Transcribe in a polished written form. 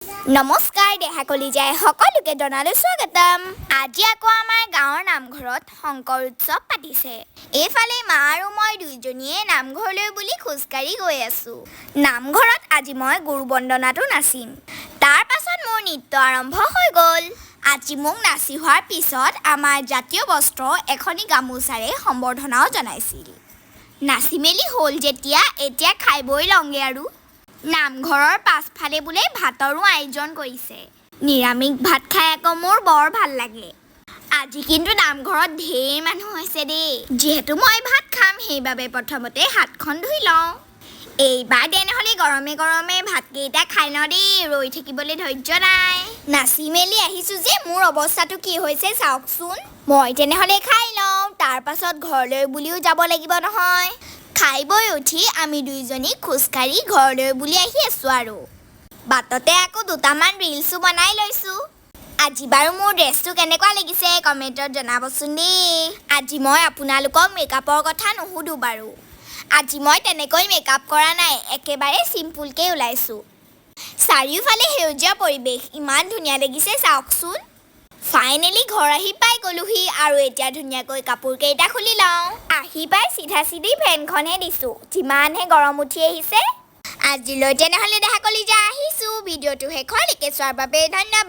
নমস্কাৰ, দেহা কলিজাই সকলোকে জনালোঁ স্বাগতম। আজি আকৌ আমাৰ গাঁৱৰ নামঘৰত শংকৰ উৎসৱ পাতিছে। এইফালে মা আৰু মই দুইজনীয়ে নামঘৰলৈ বুলি খোজকাঢ়ি গৈ আছোঁ। নামঘৰত আজি মই গুৰু বন্দনাটো নাচিম। তাৰ পাছত মোৰ নৃত্য আৰম্ভ হৈ গ'ল। আজি মোক নাচি হোৱাৰ পিছত আমাৰ জাতীয় বস্ত্ৰ এখনি গামোচাৰে সম্বৰ্ধনাও জনাইছিল। নাচি মেলি হ'ল যেতিয়া, এতিয়া খাই বৈ লওঁগৈ। আৰু নামঘৰৰ পাছফালে বোলে ভাতৰো আয়োজন কৰিছে। নিৰামিষ ভাত খাই আকৌ মোৰ বৰ ভাল লাগে। আজি কিন্তু নামঘৰত ঢেৰ মানুহ হৈছে দেই। যিহেতু মই ভাত খাম, সেইবাবে প্ৰথমতে হাতখন ধুই লওঁ। এইবাৰ তেনেহ'লে গৰমে গৰমে ভাতকেইটা খাই লওঁ দেই। ৰৈ থাকিবলৈ ধৈৰ্য নাই। নাচি মেলি আহিছোঁ যে মোৰ অৱস্থাটো কি হৈছে চাওকচোন। মই তেনেহ'লে খাই লওঁ, তাৰ পাছত ঘৰলৈ বুলিও যাব লাগিব নহয়। খাই বৈ উঠি আমি দুইজনী খোজকাঢ়ি ঘৰলৈ বুলি আহি আছোঁ আৰু বাটতে আকৌ দুটামান ৰিলচো বনাই লৈছোঁ। আজি বাৰু মোৰ ড্ৰেছটো কেনেকুৱা লাগিছে কমেণ্টত জনাবচোন দেই। আজি মই আপোনালোকক মেকআপৰ কথা নুসুধোঁ বাৰু। আজি মই তেনেকৈ মেকআপ কৰা নাই, একেবাৰে চিম্পুলকৈ ওলাইছোঁ। চাৰিওফালে সেউজীয়া পৰিৱেশ, ইমান ধুনীয়া লাগিছে চাওকচোন। ফাইনেলি ঘৰ আহি পাই গ'লোহি আৰু এতিয়া ধুনীয়াকৈ কাপোৰ কেইটা খুলি লওঁ। আহি পাই চিধা চিধি ফেনখনহে দিছোঁ, যিমানহে গৰম উঠি আহিছে। আজিলৈ তেনেহ'লে দেহা কলিজা আহিছোঁ। ভিডিঅ'টো শেষলৈকে চোৱাৰ বাবে ধন্যবাদ।